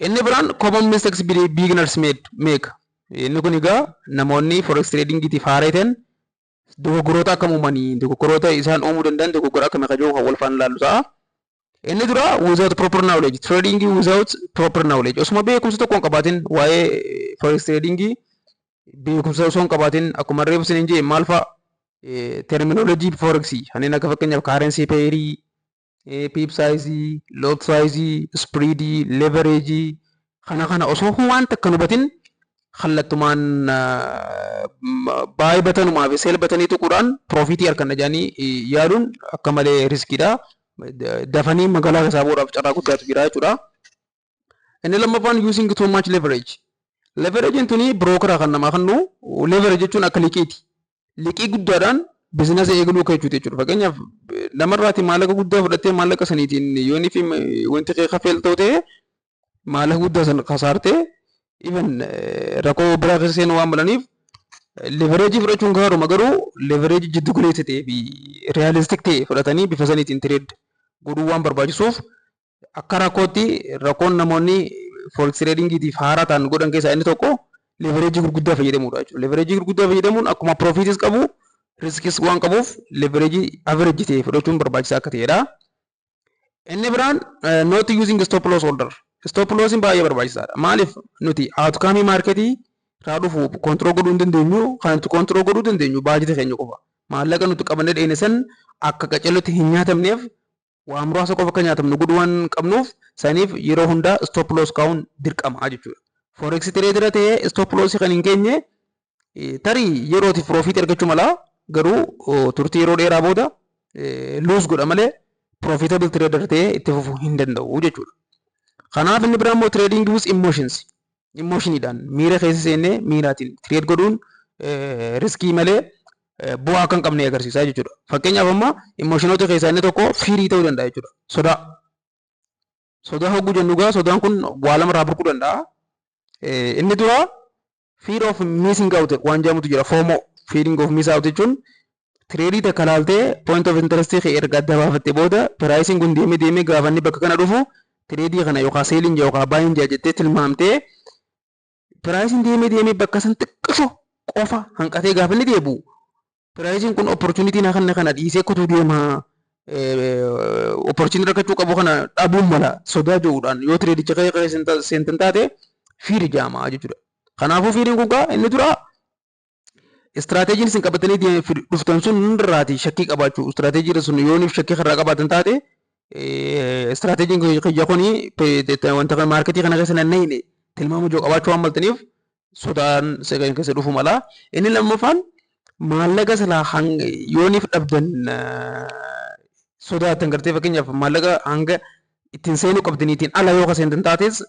Inni biraan common mistakes beginners make. Inni kun egaa namoonni forex tradingitiif haaraa ta'an dogoggoroota akkam uumanii, dogoggoroota isaan uumuu danda'an, dogoggora akkamii akka jiru kan wal faana ilaallu ta'a. Inni dura without proper knowledge, trading without proper knowledge. Osuma beekumsa tokko hin qabaatin, waa'ee forex trading beekumsa osoo hin qabaatin, akkuma reefu isin jee maal fa'a, terminology forex kanneen akka fakkeenyaaf currency pairii, pip size, lot size, spread, leverage kana osoo waan takka hin hubatin kallattumaan buy buttonumaa fi sell buttonii tuquudhaan profitii arganna jedhanii yaaduun akka malee riskiidha. Dafanii magaalaa keessaa bu'uudhaaf carraa guddaatu jira jechuudha. Inni lammaffaan using too much leverage. Leverageiin tuni brokeraa kan namaa kennu, leverage jechuun akka liqiiti. Liqii guddaadhaan businessa eegaluu akka jechuuti jechuudha. Fakkeenyaaf, namarraati maallaqa guddaa fudhattee maallaqa saniitiin yoonii fi wanti kee kafeel ta'u ta'e, maallaqa guddaa sana kasaartee even rakkoo biraa keessa seenuu waan malaniif, leverageii fudhachuun gaaruma, garuu leverageii jiddu galeessa ta'ee fi realistic ta'e fudhatanii bifa saniitiin trade godhuu waan barbaachisuuf, akka rakkootti rakkoon namoonni forex tradingitiif haaraa ta'an godhan keessaa inni tokko leverageii gurguddaa fayyadamuudha jechuudha. Leverageii gurguddaa fayyadamuun akkuma profitis qabu riskis waan qabuuf, leverageii average ta'e fudhachuun barbaachisaa akka ta'edha. Inni biraan not using stop loss order. Stop lossiin baay'ee barbaachisaadha. Maaliif, nuti outcome marketii irraa dhufu control godhuu hin dandeenyu, kan nuti control godhuu dandeenyu baajata keenya qofa. Maallaqa nuti qabannee dheene san akka qacellotti hin nyaatamneef, waa muraasa qofa akka nyaatamnu godhuu waan qabnuuf, saniif yeroo hundaa stop loss kaa'uun dirqama jechuudha. Forex trader ta'ee stop loss kan hin keenye tarii yerootiif profit argachuu mala, garuu turtii yeroo dheeraa booda lose godha malee profitable trader ta'ee itti fufuu hin danda'u jechuudha. Kanaaf inni biraa immoo trading with emotions. Emotioniidhaan, miira keessa seennee miiraatiin trade godhuun riskii malee bu'aa akka hin qabne agarsiisa jechuudha. Fakkeenyaaf, amma emotionoota keessaa inni tokko fearii ta'uu danda'a jechuudha. Sodaa. Sodaa hogguu jennu gaa, sodaan kun waa lamarraa burquu danda'a. Inni dura fear of missing out waan jedhamutu jira. FOMO, fearing of miss out jechuun tradeii takka laaltee point of interest kee erga adda baafattee booda, priceiin kun deemee deemee gaafa inni bakka kana dhufu tradeii kana yookaan selliin jaa yookaan buyin jaa jettee tilmaamtee, priceiin deemee deemee bakka san xiqqisho qofa hanqatee gaafa inni deebi'u, priceiin kun opportunity na kana dhiisee kutuu deema, opportunity argachuu qabu kana dhabuun mala sodaa jiruudhaan yoo tradeicha keessa seentan taate, fear jaamaa jechuudha. Kanaafuu feariin kun gaa inni dura strategyiin isin qabatanii dhuftan sun hundarraati shakkii qabaachuu. Strategy sun yooniif shakkii irraa qabaatan taate, strategyiin kiyya kuni wanta marketii kana keessa nanna'ine tilmaama ijoo qabaachuu waan maltaniif, sodaan seeqan keessa dhufu mala. Inni lammaffaan maallaqa silaa yooniif dhabdan sodaatan gartee, fakkeenyaaf maallaqa hanga ittiin seenuu qabdaniitiin ala yoo seentan taates,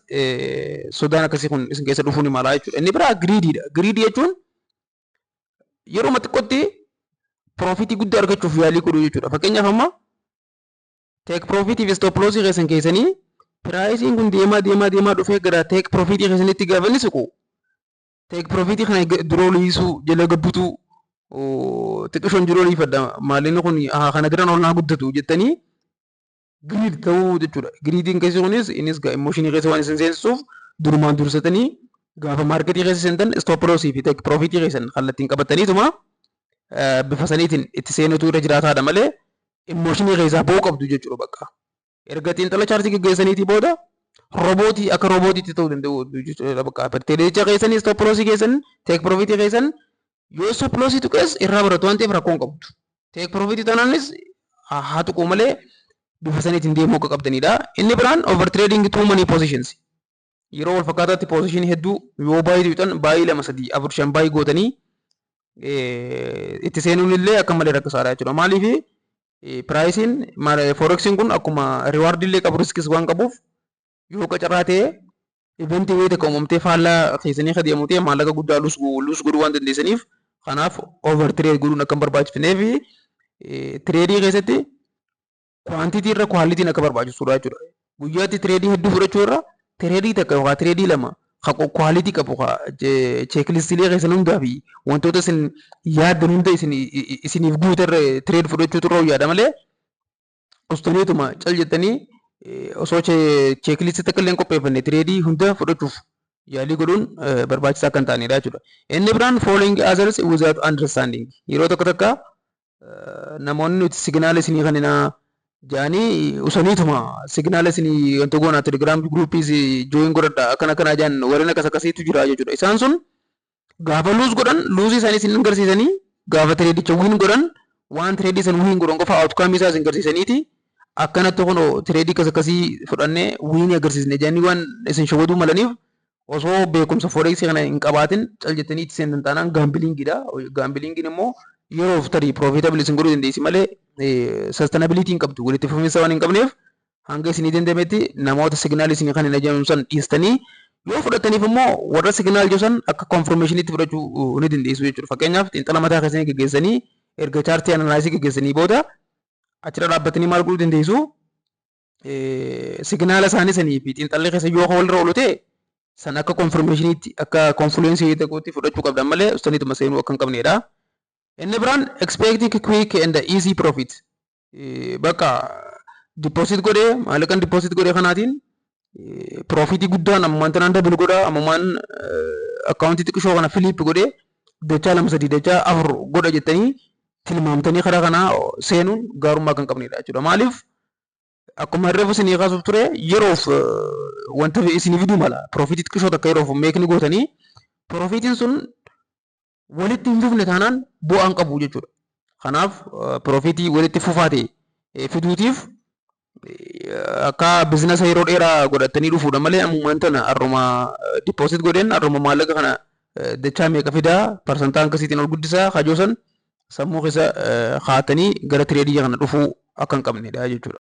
sodaan akkasii kun isin keessa dhufuu ni mala jechuudha. Inni biraa greedyiidha. Greedii jechuun yeroo xiqqootti profitii guddaa argachuuf yaalii godhuu jechuudha. Fakkeenyaaf, amma take profitii fi stop lossii keessan keessanii priceiin kun deemaa deemaa deemaa dhufee gara take profitii keessanitti gaafa inni siqu, take profitii kana duroo liisuu jala gabbutuu, xiqqishoon jiruu liifadha, maalinni kun kana diran ol naa guddatu jettanii greed ta'uu jechuudha. Greediin keessi kunis innis emotionii keessa waan isin seensisuuf, durumaan dursatanii gaafa marketii keessa seentan stop lossii fi take profitii keessan kallattiin qabataniituma bifa saniitiin itti seenutu irra jiraataadha malee, emotionii keessaa ba'uu qabdu jechuudha bakka. Erga xiinxala chartii geggeessaniitii booda robotii akka robotiitti ta'uu danda'u jechuudha bakka. Tradeicha keessanii stop lossii keessan, take profitii keessan yoo stop lossii tuqees irraa baratu waan ta'eef rakkoo hin qabdu. Take profitii taanaanis haa tuqu malee, bifa saniitiin deemuu akka qabdanidha. Inni biraan over trading too many positions. Yeroo wal fakkaataatti position hedduu yoo baay'ee tuqxan, baay'ee lama, sadii, afur, shan baay'ee gootanii itti seenuun illee akka malee rakkisaadha jechuudha. Maaliif, priceiin forexiin kun akkuma rewardii illee qabu riskis waan qabuuf, yoo qacarraa ta'e eventii wayii takka uumamtee faallaa keessanii adeemu ta'e, maallaqa guddaa lose godhuu waan dandeessaniif, kanaaf over trade godhuun akka hin barbaachifnee fi tradeii keessatti quantity irra qualityn akka barbaachisudha jechuudha. Guyyaatti tradeii hedduu fudhachuu irra tradeii takka yookaan tradeii lama quality qabu, checklistiilee keessan hundaa fi wantoota isin yaaddan hunda isiniif guutarra trade fudhachuutu irra wayyaadha malee, ustaniituma cal jettanii osoo checklistii takka illee hin qopheeffanne tradeii hunda fudhachuuf yaalii godhuun barbaachisaa akka hin taanedha jechuudha. Inni biraan following others without understanding. Yeroo tokko tokko namoonni nuti signala isinii kanina jaanii usaniituma signala isinii wanta goonaa, Telegram groupiis join godhadha, akkana akkanaa jaan, warreen akkas akkasiitu jira jechuudha. Isaan sun gaafa lose godhan loseii isaanii isin agarsiisanii, gaafa tradeicha win godhan waan tradeii san win godhan qofa outcomeii isaa isin agarsiisaniiti, akkanatti kunoo tradeii akkas akkasii fudhannee winii agarsiisne jedhanii waan isin shawwaduu malaniif, osoo beekumsa forexii kana hin qabaatin cal jettanii itti seentan taanaan gamblingiidha. Gamblingiin immoo yeroof tarii profitable isin godhuu dandeessi malee sustainability hin qabdu. Walitti fufiinsa waan hin qabneef, hanga isinii danda'ametti namoota signal isinii kan hin ajajamu san dhiistanii, yoo fudhataniif immoo warra signal jiru san akka confirmationitti fudhachuu ni dandeessu jechuudha. Fakkeenyaaf, xiinxala mataa keessanii geggeessanii, erga chartii analysisii geggeessanii booda achirra dhaabbatanii maal godhuu dandeessu? Signala isaanii sanii fi xiinxalli keessa yoo walirra oolu ta'e, san akka confirmationiitti, akka confluenceii tokkotti fudhachuu qabdan malee saniituma seenuu akka hin qabnedha. Inni biraan expecting quick and easy profit. Bakka deposit godhee, maallaqan deposit godhee kanaatiin profitii guddaan ammumaan tanaan double godha, ammumaan accountii xiqqishoo kana flip godhee dachaa lama, sadii, dachaa afur godha jettanii tilmaamtanii karaa kanaa seenuun gaarummaa kan qabnedha jechuudha. Maaliif? Akkuma reefu isinii kaasuuf ture, yeroof wanta isinii fiduu mala. Profitii xiqqishoo takka yeroof make ni gootanii, profitiin sun walitti hin fufne taanaan bu'aa hin qabu jechuudha. Kanaaf profitii walitti fufaa ta'e fiduutiif akka businessa yeroo dheeraa godhatanii dhufuudha malee, ammumaan tana har'uma deposit godheen har'uma maallaqa kana dachaa meeqa fidaa, percentaa akkasiitiin ol guddisaa kajoo san sammuu keessa kaa'atanii gara tradeii kana dhufuu akka hin qabnedha jechuudha.